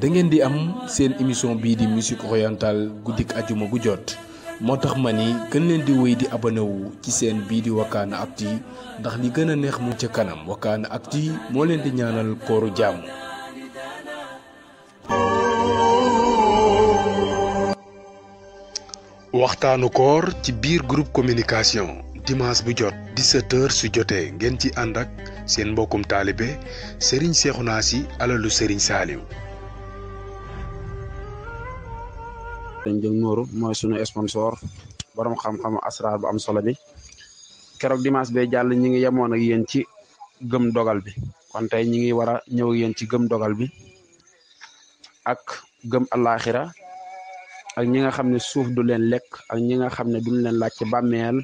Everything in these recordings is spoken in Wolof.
da ngeen di am seen émission bii di musique orientale guddik ajuma gu jot moo tax ma ni gën leen di wéy di abonné wu ci seen bii di Wakana Actu ndax li gën a neex mu ca kanam. Wakana Actu moo leen di ñaanal kooru jàmm. waxtaanu koor ci biir groupe communication dimanche bu jot 17h su jotee ngeen ci ànd ak seen mbokkum taalibe Serigne Cheikhouna Sy alalu Serigne Saliou. dañ jëg nooru mooy sunu sponsor borom xam-xamu asrar bu am solo bi keroog dimanche bee jàll ñi ngi yemoon ak yéen ci gëm dogal bi kon tey ñi ngi war a ñëw ak yéen ci gëm dogal bi ak gëm alaxira ak ñi nga xam ne suuf du leen lekk ak ñi nga xam ne duñ leen laaj ci bàmmeel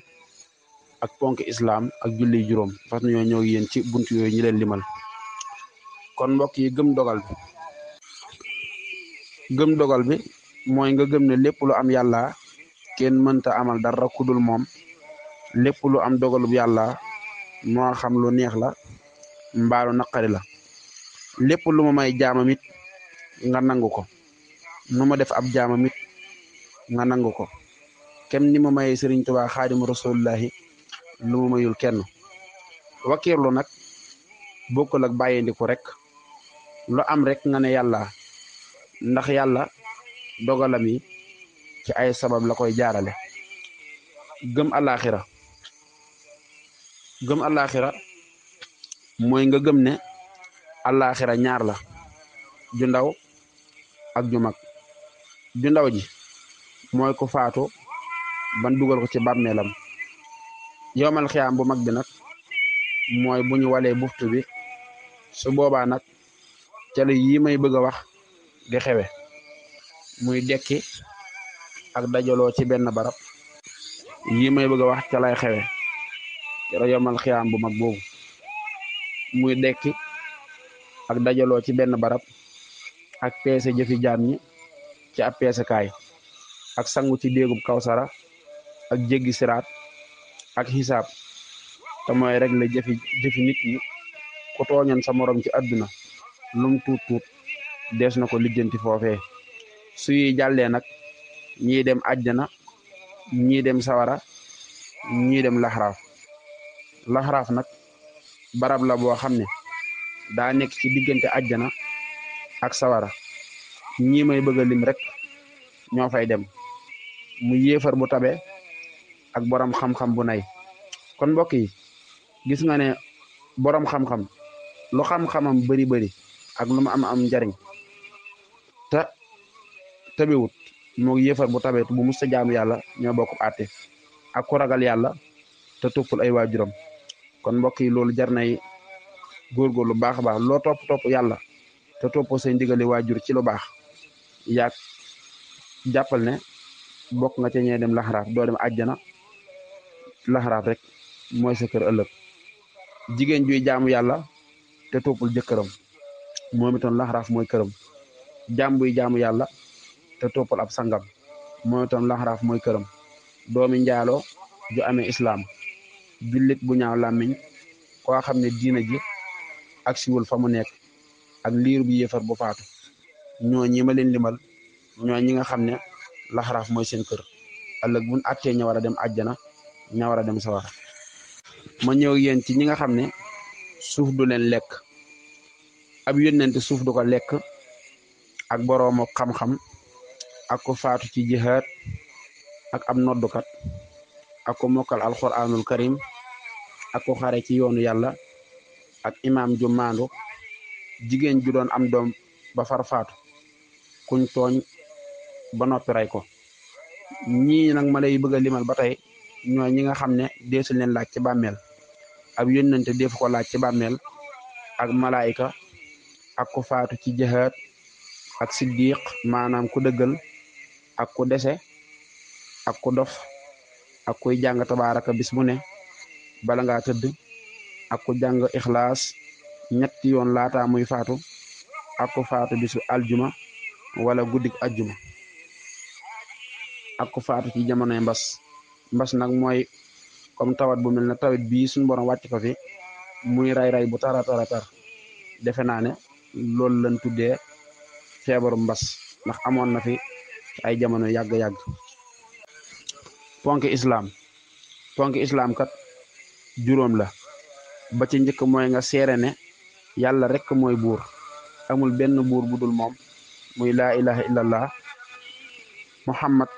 ak ponk islam ak julli juróom fas ñoo ñëw ak yéen ci buntu yooyu ñi leen limal. kon mbokk yi gëm dogal bi mooy nga gëm ne lépp lu am yàlla kenn mënta amal dara kudul moom lépp lu am dogalub yàlla moo xam lu neex la mbaalu naqari la lépp lu ma may jaamam it nga nangu ko nu ma def ab jaamam it nga nangu ko kem ni ma may Sëriñ Tuubaa Xaadimu Rasuulullaahi lu ma mayul kenn. wakiirlu nag bokkul ak bàyyindiku rek lu am rek nga ne yàlla ndax yàlla dogalam yi ci ay sabab la koy jaarale. gëm alaxira mooy nga gëm ne alaxira ñaar la ju ndaw ak ju mag. ju ndaw ji mooy ku faatu ban dugal ko ci bàmmeelam. yowmal xiyaam bu mag bi nag mooy bu ñu walee buftu bi su boobaa nag ca la yii may bëgg a wax di xewe muy dekki ak dajaloo ci benn barab. yii may bëgg a wax ca lay xewe ca yowmal xiyaam bu mag boobu muy dekki ak dajaloo ci benn barab ak peese jëfi jaam ñi ci ab peesekaay ak sangu ci déegub kawsara ak jéggi siraat ak xisaab te mooy rek la jëfi nit ñi ku tooñoon sa morom ci àdduna lum tuut tuut dees na ko lijjanti foofee. su yi jàllee nag ñii dem àjjana ñii dem sawara ñii dem laxaraaf nag barab la boo xam ne daa nekk ci diggante àjjana ak sawara. ñii may bëgg a lim rek ñoo fay dem mu yéefar bu tabe ak borom xam-xam bu nay. kon mbokk yi gis nga ne borom xam-xam lu xam-xamam bari ak lu mu am njariñ te tabiwut moo yéefar bu tabe bu musta jaamu yàlla ñoo bokk àtte ak ku ragal yàlla te toppul ay waajuram. kon mbokk yi loolu jar nay góorgóorlu baax a baax loo topp yàlla te toppoo say ndigali waajur ci lu baax yaag jàppal ne bokk nga ca ñee dem laxaraaf doo dem àjjana laxaraaf rek mooy sa kër ëllëg. jigéen juy jaamu yàlla te toppul jëkkëram moom itam laxaraaf mooy këram. jaam buy jaamu yàlla te toppal ab sangam moom itam laxaraaf mooy këram. doomi njaaloo ju amee islaam jullit bu ñaaw làmmiñ koo xam ne diina ji ak siwul fa mu nekk ak liir bu yéefar bu faatu ñoo ñi ma leen limal ñoo ñi nga xam ne laxaraaf mooy seen kër ëllëg buñ àttee ña war a dem àjjana ña war a dem sawara. ma ñëw yéen ci ñi nga xam ne suuf du leen lekk. ab yónnent suuf du ko lekk ak boroomu xam-xam ak ko faatu ci jihaad ak ab noddukat ak ko mokkal alquranul karim ak ko xare ci yoonu yàlla ak imaam ju maandu jigéen ju doon am doom ba far faatu kuñ tooñ ba noppi rey ko. ñii nag ma lay bëgg a limal ba tey ñooy ñi nga xam ne deesu leen laaj ci bàmmeel. ab yónnente defu ko laaj ci bàmmeel ak malaayika ak ku faatu ci jihaad ak siddiq maanaam ku dëggal ak ku dese ak ku dof ak kuy jàng tabaaraka bis bu ne bala ngaa tëdd ak ku jàng ixlaas ñetti yoon laata muy faatu ak ku faatu bisu aljuma wala guddik ajjuma ak ku faatu ci jamonoy mbas nag mooy comme tawat bu mel ne tawat bii suñu borom wàcc ko fi muy ray bu tara tar defe naa ne loolu lañ tuddee feebaru mbas ndax amoon na fi ay jamono yàgg-yàgg. ponki islaam kat juróom la. ba ci njëkk mooy nga seere ne yàlla rekk mooy buur, amul benn buur bu dul moom, muy laa ilaha illallah. muhammad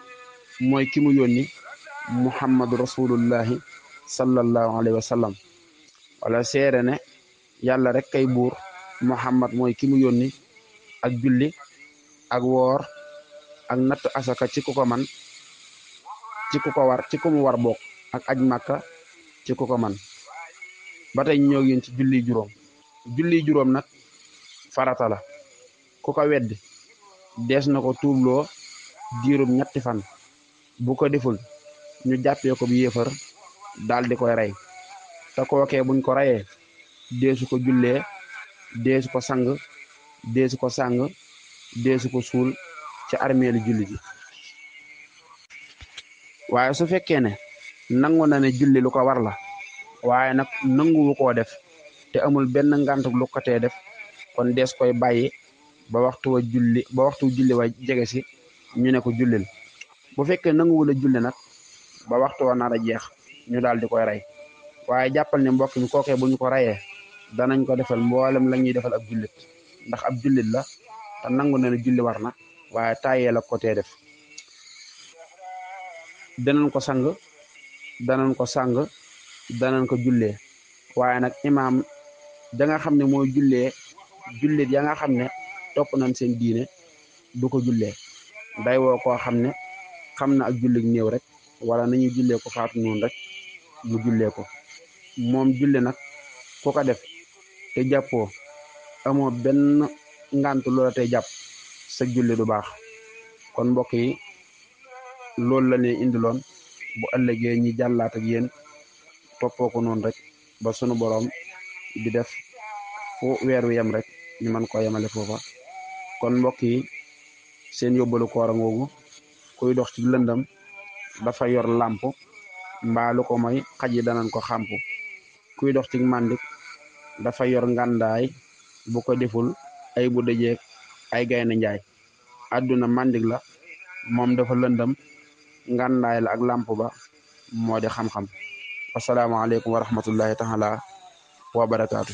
mooy ki mu yónni, muhammadu rasulullahi sallallahu alayhi wa sallam. wala seere ne yàlla rek kay buur, muhammad mooy ki mu yónni, ak julli ak woor ak natt asaka ci ku ko man, ci ku ko war, ci ku mu war bokk, ak aj màkka ci ku ko man. ba tey ñoo ngi ci julli juróom nag farata la. ku ko weddi dees na ko tuubloo diirum 3 fan. bu ko deful ñu jàppee ko bi yéefar daal di koy rey. te kookee buñ ko reyee deesu ko jullee, deesu ko sang, deesu ko sàng, deesu ko suul ci armeelu julli ji. waaye su fekkee ne nangu na ne julli lu ko war la, waaye nag nanguwu koo def te amul benn ngànt lu ko tee def, kon dees koy bàyyi ba waxtu julli wa jege si ñu ne ko jullil. bu fekkee nanguwul a julli nag ba waxtu wa nar a jeex ñu daal di koy rey. waaye jàppal ne mbokk mi kookee bu ñu ko reyee danañ ko defal mboolem la ñuy defal ab jullit, ndax ab jullit la te nangu na ne julli war na, waaye tàyyee la ko tee def. danañ ko sang, danañ ko jullee. waaye nag imaam da nga xam ne mooy jullee jullit ya nga xam ne topp nañ seen diine du ko jullee. day woo koo xam ne xam na ak jullit néew rek, wala nañuy jullee ko faatu noonu rek mu jullee ko. moom julli nag ku ko def te jàppoo, amoo benn ngant loola tey jàpp, sa julli du baax. kon mbokk yi loolu la ne indiloon. bu ëllëgee ñi jàllaat ak yéen toppoo ko noonu rek ba sunu boroom di def fu weer wi yem rek ñu mën koo yemale foofa. kon mbokk yi seen yóbbalu koor a ngoogu. kuy dox ci lëndam dafa yor làmp, mbaalu ko mooy xaj yi danañ ko xàmp. kuy dox ci màndik dafa yor ngàndaay, bu ko deful ay bu dëjeek ay gaynde njaay. àdduna màndik la, moom dafa lëndam, ngàndaay la ak làmp ba moo di xam-xam. asalaamaaleykum wa rahmatullahi taala wa barakaatu.